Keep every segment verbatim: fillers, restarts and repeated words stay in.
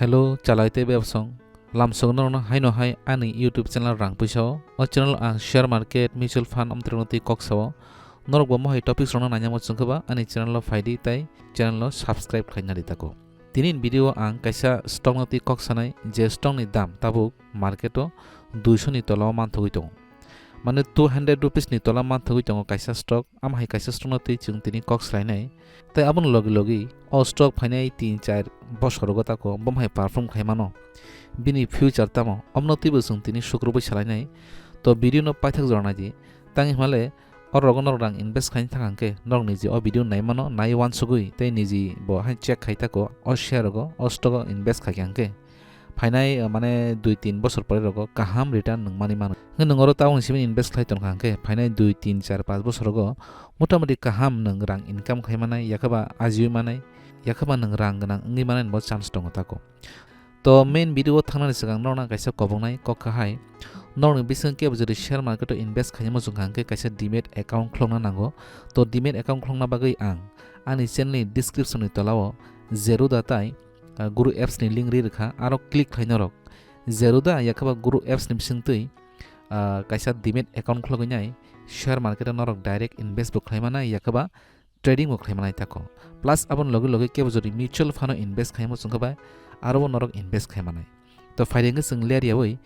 Hello, chalai tei bebsong. Lamsong norokno haino hai ani YouTube channel rang puisa o. O channel ang share market, mutual fund amtwrwngno twi kok sao. Norok bo mohai topics rokno naina muchung khe ba ani channel o phai di tei channel o subscribe khlai nari tako. Tini ni video o ang kaisa stock no twi kok sanai je stock ni dam tabuk market o duiso ni tola o manthogwi tongo. Mane two hundred rupees ni tola manthogwi tongo kaisa stock, amo hai kaisa stock no twi chwng tini kok salainai. Tei aboni logi logi o stock phainai tin char bosor rogo tako bo hai perform khai mano. Bini future tamo, omno twibo chwng tini sukrubui salainai. To video no paithak jora naidi. Tang himale o rogo norok rang invest khaina thang hwnkhe norok niji o video nai mano, nai uansugui tei niji bo hai check khai tako o share rogo, o stock o invest khai khe hwnkhe. Phainai, uh, mane dui tin bosor pore rogo kaham return nwng mani mano. Hwnkhe nwng oro tabukni simi invest khlai tongkha hwnkhe phainai dui tin char panch bosor rogo motamoti kaham nwng rang income khai manai, yakhaba ajiui manai, yakhaba nwng rang gwnang wngwi manai bo chance tongo tako. To main video o thangnani swkang norokno kaisa koboknai kok kha hai. Norokni bising kebo jodi share market o invest khaina muchung kha hwnkhe kaisa demat account khulokna nango. To demat account khulokna bagwi ang ani channel ni description ni tola o Zerodha tai ah, Guru apps ni link ri rwkha, aro click khlai norok. Zerodha yakhaba Guru apps ni bisingtwi, ah, kaisa demat account khulogwi nai, share market o norok direct invest bo khlai manai, yakhaba trading bo khlai manai tako. Plus aboni logi logi kebo jodi mutual fund o invest khaimo chwngkha bai, aro bo norok invest khai manai. To phaidi hwnkhe chwng ler yaui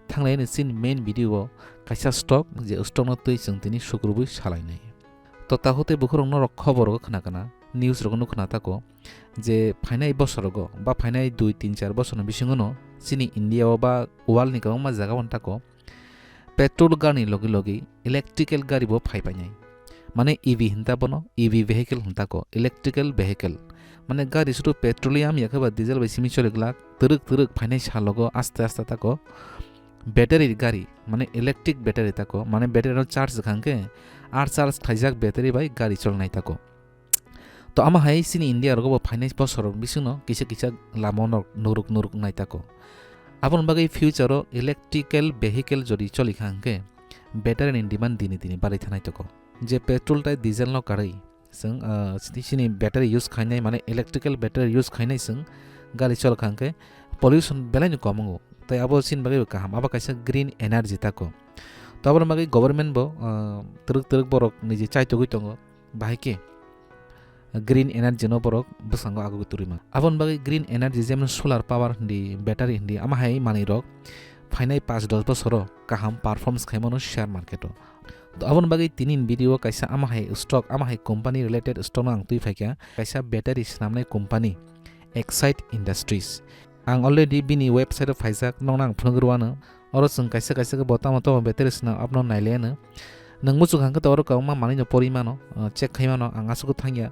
thanglai ani chini main video o kaisa stock, je stock no twi chwng tini sukrubui salainai. To takhuk tei bukhurok norok khobor rogo khna kana, news rogo nukho na tako, je phainai bosorogo ba phainai dui tin char bosorni bisingono chini India o ba world ni kwbangma jaga o tako petrol gari ni logi logi electrical gari bo phai painai. Mane E V hinta bono, E V vehicle hinta ko, electrical vehicle. Mane gari sudu petroleum yakhaba diesel bai simi choli glak, twrwk twrwk phainai salogo aste aste tako battery gari, mane electric battery tako, mane battery no charge khangkhe ar charge khaijak battery bai gari cholnai tako. To ama hai chini India rogo bo phainai bosor rok bisingno kisa kisa lama no nuruk nuruk nai tako. Aboni bagwi future o electrical vehicle jodi choli kha hwnkhe battery ni demand dini dini barai thanai tako. Je petrol tai diesel no karwi chwng, ah, chini battery use khainai, mane electrical battery use khainai chwng gari chol kha hwnkhe pollution belai no kom wngo. Tai abo chini bagwi bo kaham, abo kaisa green energy tako. To aboni bagwi government bo, ah, twrwk twrwk borok niji chaitogwi tongo. Bahai khe green energy no borok bwskango agugwi turiman. Aboni bagwi green energy jemon solar power hindi, battery hindi, ama hai manwi rok phainai panch dos bosoro kaham performance khaimano share market o. To aboni bagwi tini ni video o kaisa ama hai stock, ama hai company related stock no ang twi phaikha, kaisa battery swnamnai company Exide Industries. Ang already bini website o phaijak, nokno ang phunugwi rwano. Oro chwng kaisa kaisa khe bo tamo tamo battery swnam abono nailaiano. Nwng muchung hwnkhe to oro kwbangma manwino porwi mano, uh, check khai mano, ang aswk thangya,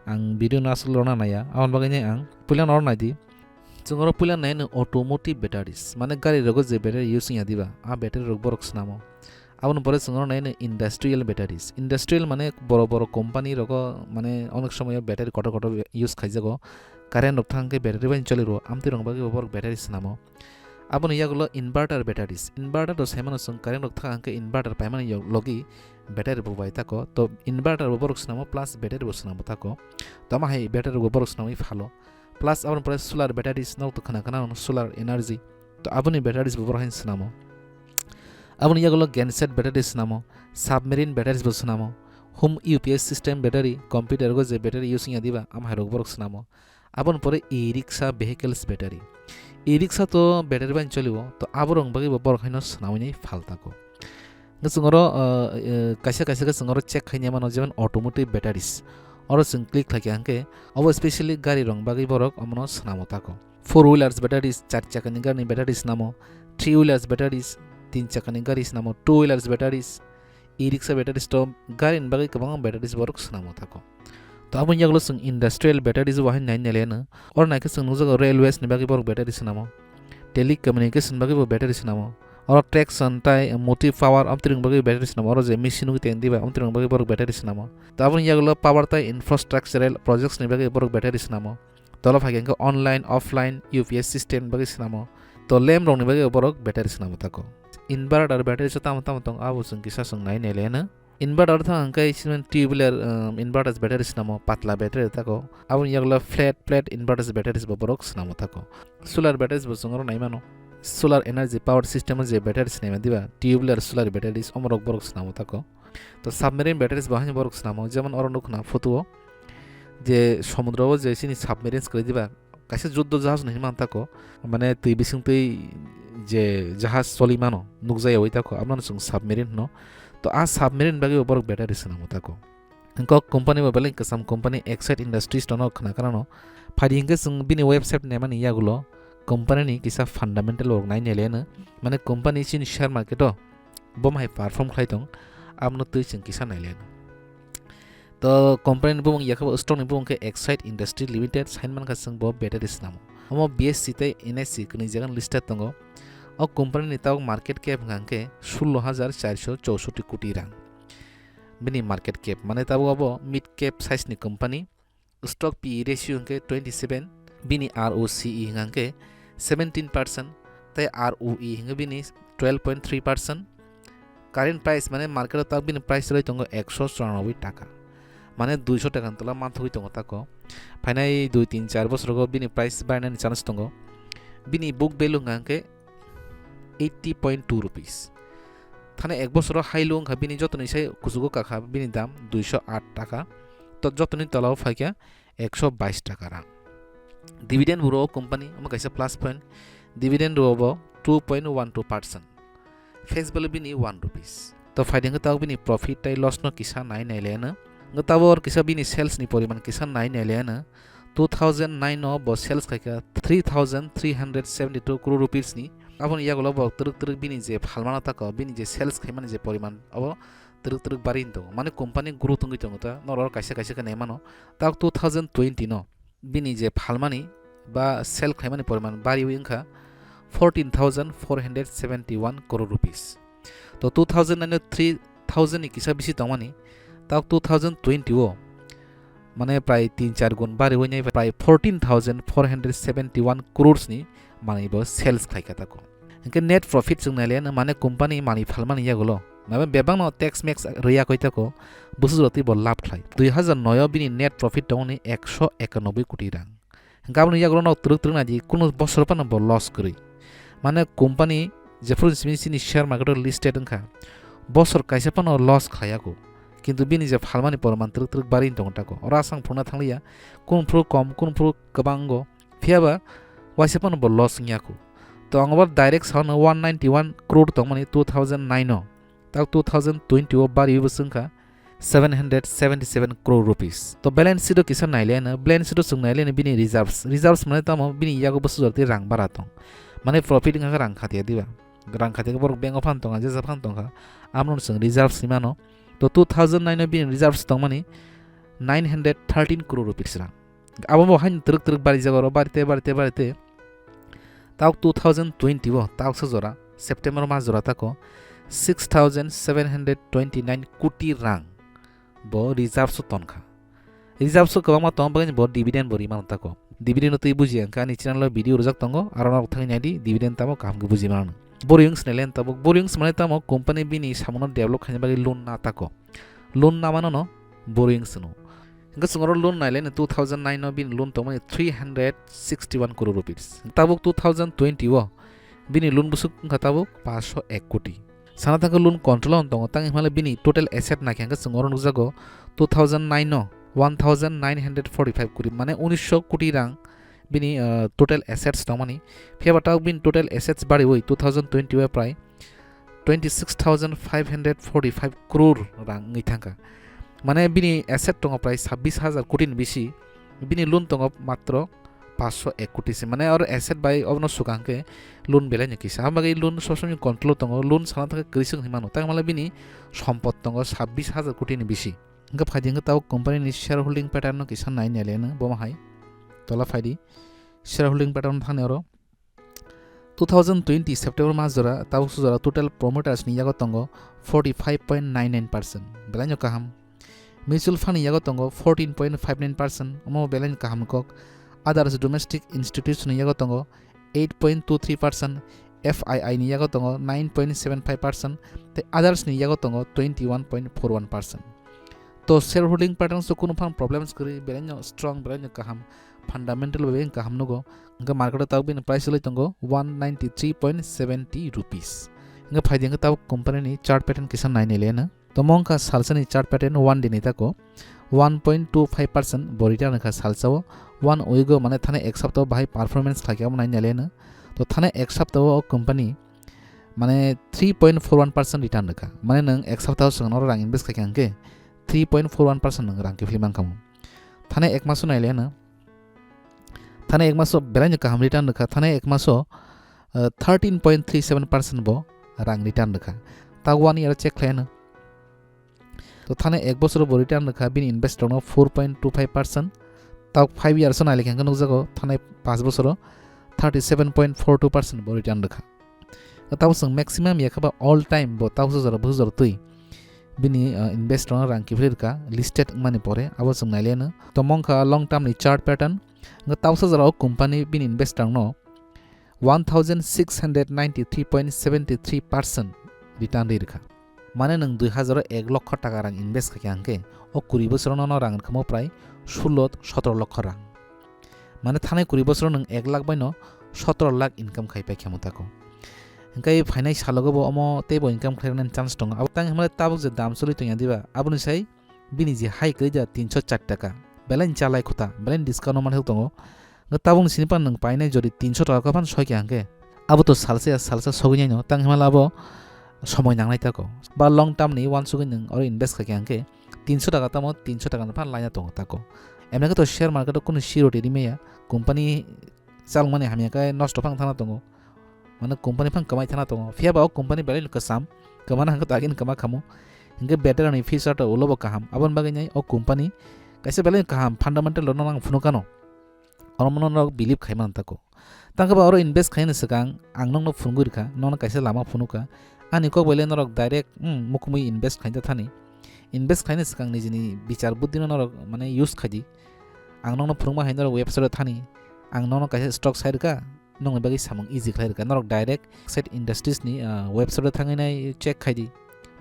ang video no aswk lorna naiya, aboni bagwi ang puila norok naidi. Chwng oro puila naiano automotive batteries, mane gari rogo je battery use wngya diba, a battery rok borok swnamo. Aboni pore chwng oro naino industrial batteries. Industrial mane borok borok company rogo mane onek somoyo battery kotor kotor use khaijago. Current rok thang khe battery bai choli rwo, amtwi rok bagwi bo borok battery swnamo. Aboni yagulo inverter batteries. Inverter do saimano chwng current rok thang khe inverter paimani yog-, logi battery bo bai tako. To inverter bo borok swnamo plus battery bo swnamo tako. To ama hai battery bo borok swnamwi phalo. Plus aboni pore solar batteries, norok to khna khna hwno solar energy. To aboni batteries bo borok haino swnamo. Aboni yagulo genset battery swnamo, submarine batteries bo swnamo, home U P S system battery, computer go je battery use wngya diba, ama hai rok borok swnamo. Aboni pore e-rickshaw vehicles battery. E-rickshaw to battery bai cholio, to aborok bagwi bo borok haino swnamwi nai phal tako. Hwnkhe chwng oro, uh, uh, kaisa kaisa khe chwng oro check khai nai mano, jemon automotive batteries. Oro chwng click khlai kha hwnkhe, obo specially gari rok bagwi borok omono swnamo tako. Four wheelers batteries, char chakani gari ni battery swnamo, three wheelers batteries, tin chakani gari swnamo, two wheelers batteries, e-rickshaw batteries to gari ni bagwi kwbangma batteries borok swnamo tako. To aboni yagulo chwng industrial batteries bo haino nai nai leno. Oro naikhe chwng nukjago railways ni bagwi borok battery swnamo. Telecommunication bagwi bo battery swnamo. Oro traction tai motive power amtwrwng bagwi battery swnamo. Oro je machine nugwi teng diba amtwrwng bagwi borok battery swnamo. To aboni yagulo power tai infrastructural projects ni bagwi borok battery swnamo. Tolo phai khe online, offline, U P S system bagwi swnamo. To lamp rokni bagwi borok battery swnamo tako. Inverter battery so tamo tamo tong abo chwng kisa chwng nai nai leno. Inverter thang hwnkhe sini tubular, um, inverters battery swnamo, patla battery tako. Aboni yagulo flat, flat inverters batteries bo borok swnamo tako. Solar batteries bo chwng oro naimano. Solar energy power system o je batteries naima diba, tubular solar batteries omorok borok swnamo tako. To submarine batteries bo haino borok swnamo, jemon oro nukna photo o je somudro o je chini submarines kwrwi diba, kaisa juddo jahaj no hinwi mantako, mane twi bising twi je jahaj choli mano nukjaya oi tako, abono chwng submarine hino. To a submarine bagwi bo borok battery swnamo tako. Hwnkhe o company bo belai kwcham company Exide Industries no khna khna no. Phaidi hwnkhe chwng bini website naimani yagulo company ni kisa fundamental rok nai nai le no. Mane company chini share market o bo hai perform khlai tong, abono twi chwng kisa nai le no. To company ni bumung yakhe bo stock ni bumung khe Exide Industry Limited, sign mankha chwng bo battery swnamo. Omo B S C tei N S C kwnwi jagan listed tongo. O company ni tabuk market cap hwnkha hwnkhe sullo hajar charso chousotti koti rang. Bini market cap, mane tabuk abo mid cap size ni company. Stock P E ratio hwnkhe twenty seven, bini R O C E hwnkha hwnkhe seventeen percent, tei R O E hwnkhe bini twelve point three percent. Current price, mane market o tak bini price rwi tongo ekso chwranoboi taka, mane duiso taka ni tola manthogwi tongo tako. Phainai dui tin char bosorogo bini price barinani chance tongo. Bini book value hwnkha hwnkhe eighty point two rupees. Thani ek bosoro high low wngkha bini jotoni sai kuchugo kakha bini dam duiso aat taka. To jotoni tola o phaikha ekso bais taka rang. Dividend bo rwo company, omo kaisa plus point. Dividend rwo bo two point one two percent. Face value bini one rupees. To phaidi hwnkhe tabuk bini profit tei loss no kisa nai nai le ano. Hwnkhe tabuk or kisa bini sales ni poriman kisa nai nai le ano. Two thousand nine o bo sales khaikha three thousand three hundred seventy two crore rupees ni. Aboni yagulo bo twrwk twrwk bini je phalmano tako, bini je sales khaimani je poriman, abo twrwk twrwk bari tongo. Mane company growth wngwi tongo ta, norok kaisa kaisa khe naimano. Tak two thousand twenty no bini je phalmani ba sell khlaimani poriman bariwi wngkha fourteen thousand four hundred seventy one crore rupees. To two thousand nine o three thousand ni kisa bisi tongmani, tak two thousand twenty o mane prai tin char gun bariwi nai prai fourteen thousand four hundred seventy one crores ni manwi bo sales khlaikha tako. Hwnkhe net profit chwng nai le ano, mane company manwi phalmani yagulo. Mane bebakno tax max rwya koi tako, bwswk jora twi bo lab khlai. Dui hazar noi o bini net profit tongoni ekso ekanoboi koti rang. Hwnkhe aboni yagulo no twrwk twrwk nai di, kunu bosor phano bo loss kwrwi. Mane company jephru simi chini share market o listed wngkha, bosor kaisa phano loss khlaiya kho. Kintu bini je phalmani poriman twrwk twrwk bari tongo tako. Oro aswk phunukna thangliya, kunu phuru kom, kunu phuru kwbang wngo. Phiya ba waisa phano bo loss wngya kho. To ang bo direct sa no one ninety one crore tongmani two thousand nine o. Tak two thousand twenty o bari bo swngkha seven hundred seventy seven crore rupees. To balance sheet o kisa nai le ano, balance sheet o chwng nai le ano bini reserves. Reserves mane tamo bini yago bwswk jora tei rang bara tong. Mane profit wngkha khe rang khatia diba. Rang khatia khe borok bank o phan tongkha, jesa phan tongkha. Amno chwng reserves hinwi mano. To two thousand nine o bini reserves tongmani nine hundred thirteen crore rupees rang. Abo bo haino twrwk twrwk barijago oro, barite, barite, barite. Tabuk two thousand twenty o, tabuk sa jora, September mas jora tako six thousand seven hundred twenty nine koti rang bo reserves o tonkha. Reserves o kwbangma tong bagwi bo dividend bo rimano tako. Dividend no twi bujiya hwnkhe ani channel o video rwjak tongo, aro norok thangwi naidi, dividend tamo kaham khe buji mano. Borrowings ni len tabuk, borrowings mane tamo company bini samuno develop khaina bagwi loan na tako. Loan na mano no borrowings hino. Hwnkhe chwng oro loan nai le two thousand nine o bini loan tongmani three hundred sixty one crore rupees. Tabuk two thousand twenty o bini loan bwswk wngkha tabuk paanch sho ek koti. Sana thangkhe loan control o tongo, tang himale bini total asset naikhe hwnkhe chwng oro nukjago two thousand nine o one thousand nine hundred forty five koti, mane unisho koti rang bini, ah, total assets tongmani. Phiya ba tabuk bini total assets bariwi two thousand twenty o prai twenty six thousand five hundred forty five crore rang wngwi thangkha. Mane bini asset tongo prai sabbish hajar koti ni bisi, bini loan tongo matro paanch sho ek koti se. Mane oro asset bai obono swkang khe loan belai no kisa. Abo bagwi loan sob somoi control o tongo, loan sana thangkhe kwrwi se wngwi mano. Tang male bini sompot tongo sabbish hajar koti ni bisi. Hwnkhe phaidi hwnkhe tabuk company ni shareholding pattern no kisa nai nai le no bomo hai. Tola phaidi shareholding pattern thani oro. Two thousand twenty September mas jora tabuk su jora total promoters ni yago tongo forty five point nine nine percent, belai no kaham. Mutual fund ni yago tongo fourteen point five nine percent, omo belai no kaham kok. Others domestic institution ni yago tongo eight point two three percent, F I I ni yago tongo nine point seven five percent, tei others ni yago tongo twenty one point four one percent. To shareholding patterns o kunu phang problems kwrwi, belaino strong, belaino kaham, fundamental bai kaham nugo. Hwnkhe market o tabuk bini price wngwi tongo one ninety three point seventy rupees. Hwnkhe phaidi hwnkhe tabuk company ni chart pattern kisa nainai leno. Tomo wngkha salsani chart pattern one day ni tako one point two five percent bo return wngkha salsao. One week o mane thani ek saptao bahai performance khlaikhe abo nainai leno. To thani ek saptao o company mane three point four one percent return rwkha. Mane nwng ek saptao swkang oro rang invest khaikha hwnkhe three point four one percent nwng rang kiphilwi mankha mo. Thani ek maso naileno. Thani ek maso belaino kaham return rwkha. Thani ek maso, uh, thirteen point three seven percent bo rang return rwkha. Ta one year check khlaino. To thani ek bosoro bo return rwkha bini invest rokno four point two five percent. Ta five years o nailai khe nukjago thani paanch bosoro thirty seven point four two percent bo return rwkha. Tabuk chwng maximum ya khe ba all time bo tabuk jora bo jora twi bini, uh, invest rokno rang kiphilwi rwkha listed wngmani pore, abo chwng naileno. Tomo wngkha long term ni chart pattern. Wngkha tabuk jora o company bini invest rokno one thousand six hundred ninety three point seventy three percent return ri rwkha. Mane nwng dui hazar o ek lokho taka rang invest khaikha hwnkhe o kuri bosoro nono rang rwkhamo prai sullo sotoro lokho rang. Mane thanai kuri bosoro nwng ek lakh baino sotoro lakh income khai paikha mo tako. Hwnkhe phainai salogo bo omo teibo income khlairoknani chance tongo. Abo tang hwnmale tabuk je dam choli tongya diba, aboni sai bini je hai kwrwi da tinso char taka. Belai chalai khuta, belai discount o manhok tongo. Hwnkhe tabukni sini phano nwng painai jodi tinso taka khe phano soikha hwnkhe, abo to salsa ya salsa sogwinai no, tang hwnmale abo somoi nangnai tako. Ba long term ni uansugwi nwng oro invest khaikha hwnkhe, tinso taka tamo tinso taka no phano laina tongo tako. Emne khe to share market o kunu siroti rimaya, company chalmani hamya khe nosto phano thangna tongo. Mane company phano kwmai thangna tongo. Phiya ba o company belai no kwcham, kwmana hwnkhe to agini kwma khamo. Hwnkhe battery ni feature to ulo bo kaham. Aboni bagwi nai o company kaisa belai kaham fundamental rokno nang phunukano. Oro mono norok believe khai man tako. Tangkhe ba oro invest khaina swkang ang nokno phunugwi rwkha, nokno kaisa lama phunukha. Ani kok bai le norok direct, hmm, mukumui invest khaina thani. Invest khaina swkang nijini bichar buddhino norok mane use khaidi. Ang nokno phunukma hai norok website o thani. Ang nokno kaisa stock sai rwkha, nokni bagwi samung easy khlai rwkha. Norok direct Exide Industries ni, ah, website o thangwi nai check khaidi,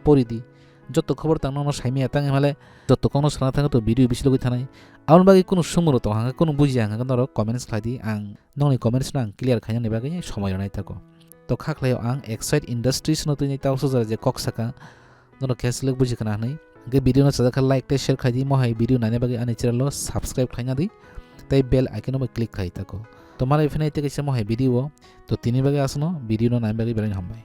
poridi. Joto khobor tang nokno saimaya tang hwnmale joto kokno sana thangwi to video bisilogwi thanai. Aboni bagwi kunu sumung rok tong hangkhe kunu bujiya hangkhe norok comments khlaidi, ang nokni comments no ang clear khainani bagwi somoi rwnai tako. To kha khlaio ang Exide Industries no twi nai tabuksa jora je kok saka, norok khe select buji khna hwnwi. Hwnkhe video no chajak kha like tei share khaidi, mohai video naina bagwi ani channel o subscribe khaina di tei bell icon o bo click khai tako. To malai phinai tei kaisa mohai video o, to tini bagwi aswkno, video no naina bagwi belai no hambai.